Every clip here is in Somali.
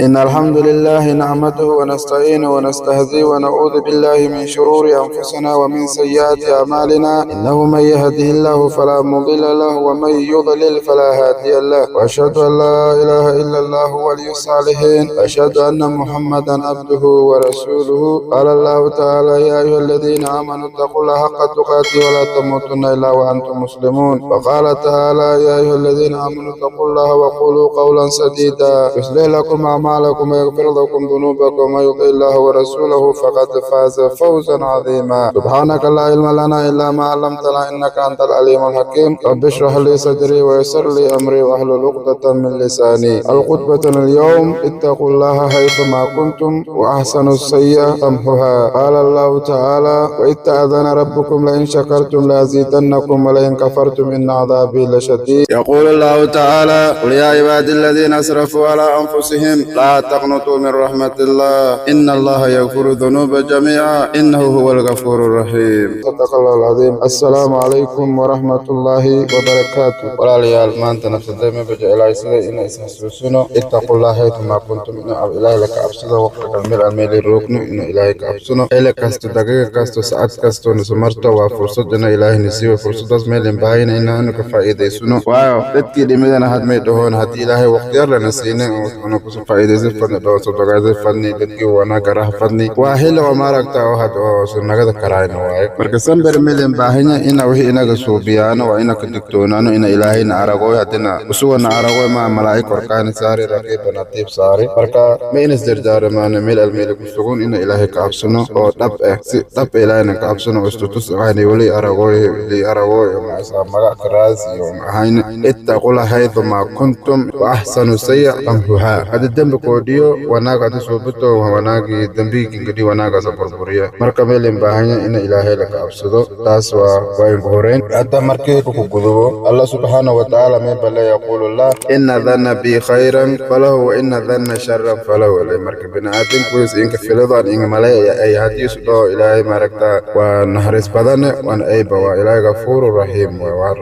إن الحمد لله نحمده ونستعينه ونستهديه ونعوذ بالله من شرور أنفسنا ومن سيئات أعمالنا، إنه من يهده الله فلا مضل له ومن يضلل فلا هادي له، وأشهد أن لا إله إلا الله ولي الصالحين، وأشهد أن محمدا عبده ورسوله. قال الله تعالى: يا أيها الذين آمنوا اتقوا الله حق تقاته ولا تموتن إلا وأنتم مسلمون. وقال تعالى: يا أيها الذين آمنوا اتقوا الله وقولوا قولا سديدا يصلح لكم أعمالكم ويغفر لكم ذنوبكم، ومن يطع الله ورسوله فقد فاز فوزا عظيما. سبحانك لا علم لنا إلا ما علمتنا إنك أنت العليم الحكيم. رب اشرح لي صدري ويسر لي أمري واحلل عقدة من لساني. الخطبة اليوم: اتقوا الله حيثما كنتم وأحسنوا السيئة تمحها. قال الله تعالى: وإذ تأذن ربكم لئن شكرتم لأزيدنكم ولئن كفرتم إن عذابي لشديد. يقول الله تعالى: قل يا عبادي الذين أسرفوا على أنفسهم لا تقنطوا من رحمة الله إن الله يغفر الذنوب جميعا إنه هو الغفور الرحيم. صدق الله العظيم. السلام عليكم ورحمة الله وبركاته. Walaalayaal, maanta nafsaday ma jecelaysada ina isxasuusino: اتقوا الله حيثما كنتم. Ina Ilaahay la ka cabsado waqtigan meel aan meel roogno, ina Ilaahay ka cabsano xilli kasto, daqiiqa kasto, saacad kasto nasumarto. Waa fursad ina Ilaahay nasiiyo. Fursadaas meel in baahayna inaanu ka faa'iidaysano, waayo dadkii dhimidana had may dhahoon haddii Ilaahay waqti yar lana siinin una kusu faa'iidaysan fadni dhaho sodogaysan fadni dadkii wanaaga rah fadni. Waa xilli oo maaragta oo had oo sunnagada karaayna waaye. Marka samber meel in baahanya ina wixii inaga suubiyaano waa ina ka digtoonaano ina Ilaahayna aragoy, haddina usugana aragoy ma malaa'ig korkaani saari, raqiiba natiib saari. Marka ma inas dardaaramaano meel almeeli ku sugun ina Ilaahay ka cabsano oo dhab ah, si dhab ah Ilaahayna ka cabsano oo istutus ahayna weli aragoy li aragoy ma magac karaas iyo ahayna. اتقوا الله حيثما كنتم وأحسنوا السيئة تمحها. Hadii dembi koodhiyo, wanaag hadi suubito, wanaagii dembigii gadi wanaagaasa burburiya. Marka meelin baahanya ina Ilaahay la ka cabsado. Taas waa inku horeyn. Hadda markii ku gudubo, Allah subxaanahu watacaala meel bale يقول الله: إن ظن بي خيرا فله وإن ظن شرا فله. Marka biniaadamku inka filadaan inga malay ay hadii isu dhaho Ilaahay maaragta waa naxariis badane, waana ayba waa Ilaahay gafuuru raxiim, waa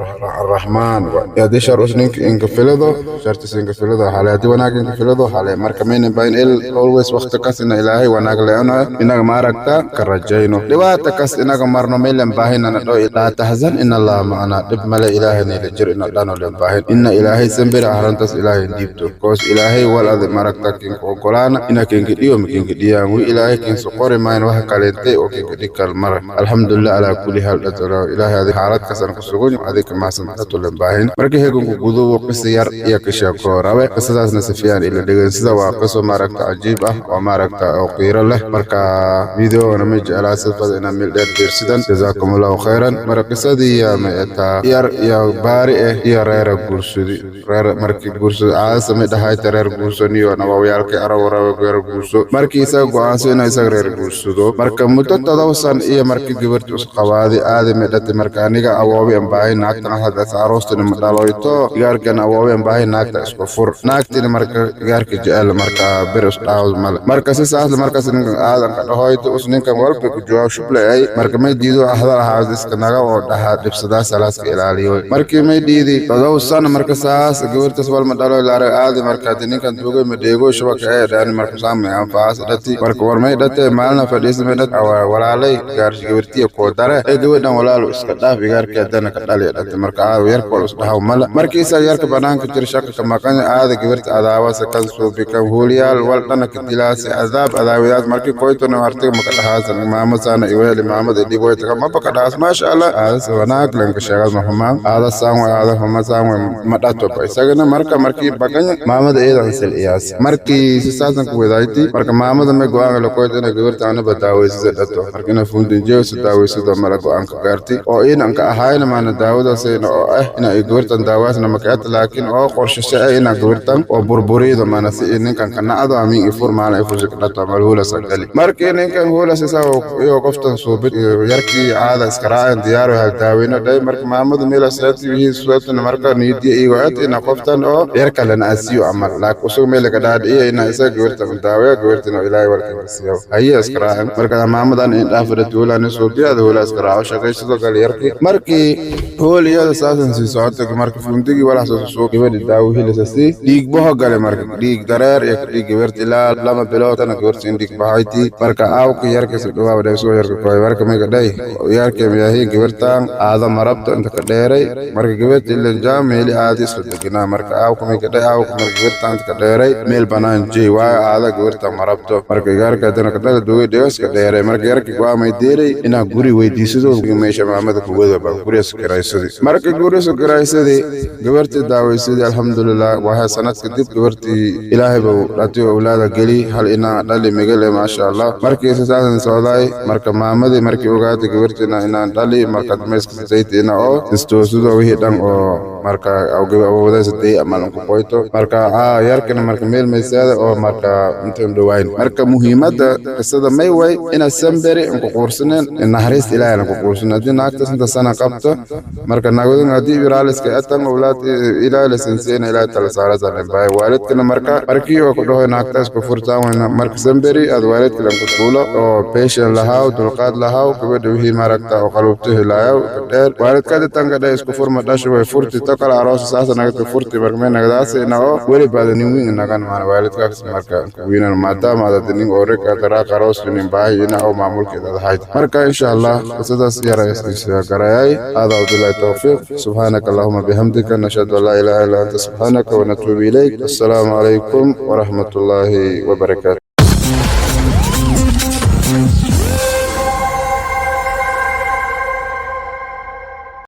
arraxmaan. Haddii shar us ninka inka filado, shartis inka filado hale, haddii wanaag inka filado hale. Marka maynan bahin il always waqti kas ina Ilaahay wanaag leeno inaga maaragta ka rajayno. Dhibaata kas inaga marno, maylan baahinana dho: لا تحزن إن الله معنا. Dhib male, Ilaahay nila jir ina dhano len baahin ina Ilaahay sambira arrintaas Ilaahay dhiibto koos. Ilaahay wal adi maaragta kinka ogolaana ina kinka dhiyo ma kinka dhiyaan wi Ilaahay kinsa qori maayan wax kaleentay oo kinka dhig kal mara. Alxamdulilah calaa kulli haal dhatalo. Ilaahay adi xaalad kasan ku sugan adika mahadsan dhato len baahin. Marka heganku gudubo, qisa yar iyo ka sheeko rabe. Qisadaasna si fiican ila dhegan sida waa qiso maaragta cajiib ah oo maaragta oo qiiro leh. Marka videogana ma jeclaa sifada inaa meel dheer deersidan. جزاكم الله خيرا. Marka qisadii yaa ma etaa yar iyo baari eh iyo reera guursadi. Reer markii guursado, caada samay dhahayta reer guursaniyo nawawyaalkii arago rabe reer guurso. Markii isaga go'aanso inuu isaga reer guursado, marka muddo 7 san iyo markii gabarti isqabaadi aadi may dhati. Marka aniga awoobi an baahay naagtan hadda aroostina ma dhaloyto igaarkan awoobi an baahay naagta isku fur naagtina. Marka igaarka jecel marka bir isdhaawd male. Marka si saas markaas ninkan aadan ka dhahoyto us ninkan walba ku jawaab shuble ay. Marka may diido hadal ahaa iska naga oo dhaha dhibsadaas salaaska ilaaliyo. Markii may dhiidi 7 san, marka saas gabartas walma dhalo laara aadi. Marka hadii ninkan tuugay ma dheego shabaka ee dhaani. Marka saamay anfaas dhati. Marka war may dhate maalina fadhiisa may dhate: walaalay, gaar gabartiya koo dare ee gabadhan walaalo iska dhaaf, igaarkii haddana ka dhali dhate. Marka aad yarka wal isdhahaw male. Markii isaga yarka banaanka jira shaka ka maqan aada gabarta adaawasa kan suubi kan huuliyaal wal dhana ka dilaasi cadaab adaawidaas. Markii koytona artiga maka dhahaasan maama saana iweeli maamada dhiboyta maba ka dhahaas. Maasha Allah, aadas wanaag lanka sheegas ma xumaan, aada saan way, aada xuma saan way ma dhato ba isagana. Marka markii baqanya maamada iyadan sil iyaas markii si saasan ku wadayti. Marka maamada may go'aan la koyto ina gabarta anaba daaweysida dhato. Marka ina fundinjeyo si daaweysida mala go'aan ka gaarti oo inan ka ahayna maana daawadaasayna oo ah ina ay gabartan daawaasna makaata, laakiin oo qorshasho ah ina gabartan oo burburido maana si ninkan ka nacdo amin ifur maana ifur ka dhato mal huula sagali. Markii ninkan huula sisa iyo qoftan suubid yarkii caada iska raaceen diyaar hal daaweyno dhay. Marka maamada meel saati wixii suubtana marka niidiya igo aad ina qoftan oo yar kalena asiyo amal, laakiin usug meel ka dhaadhiya ina isaga gabartan daaweya, gabartan oo Ilaahay walka siyo haye iska raaceen. Marka maamadan in dhaafada tuulani suubiyada huula iska raaco shaqaysado gal yarkii. Markii hool iyada saasan sii socotay, marka fundigii walax soo soo gabadhi daawo helaysa si dhiig boho gale. Marka dhiig dareer dheer iyo kadhig gabarta ilaa 2 bilood tana gabarta indhig baxayti. Marka aawka yarka si dhawaaba dheer soo yarka koy. Marka may kadhay yarka miyahi gabartan aada marabto inta ka dheeray. Marka gabarta ilan jaam meeli aada isla deganaa. Marka aawka may kadhay aawka marka gabartan inta ka dheeray meel banaan jey, waayo aada gabartan marabto. Marka yarka hadana kadhala dugay dhegas ka dheeray. Marka yarka go'aamay deeray inaa guri weydiisado meesha maamada kuwada ba gurigas kiraysadii. Marka gurigas kiraysadii, gabartii daawaysadii, alxamdulilah, waxaa sanad kadib gabartii Ilaahay buu dhatiyo awlaada geli, hal inaa dhali megale, maasha Allah. Markii sasaasan socdaay, marka maamadii markii ogaatay gabartiina inaan dhali, marka mayskasaytina oo istoosido wixii dhan oo marka awoodaysadey ama lanku qoyto. Marka yarkana marka meel maysaada oo marka intan dhawayn. Marka muhiimadda qisada may way ina samberi anku quursanen, naxariista Ilaahay anku quursanen. Haddii naagtaas inta sana qabto, marka naagwadan haddii iraaliska atan awlaad Ilaahay la sinseena, Ilaahay tala saarasan baay waalidkana. Marka markii oo ku dhaho naagtaas ku furtaan wayna, marka samberi aad waalidka lanku tuulo oo patient lahaw, dulqaad lahaw, gabadha wixii maaragta oo qalubto helaayaw dheer. Waalidkaadi tanka dhe isku furma dhasha way furti to kala aroos saasa nagata furti. Marka may nagadaasi ina oo weli baada nin weyn nagan maana waalidkaas marka wiinan, maadaama aad nin oo reg daraaq aroos nin baahi ina oo maamulkeeda ahayd. Marka insha Allah qisadaas yara garayay. هذا وبالله التوفيق. سبحانك اللهم بحمدك، نشهد ان لا اله الا انت، سبحانك ونتوب اليك. السلام عليكم ورحمه الله وبركاته.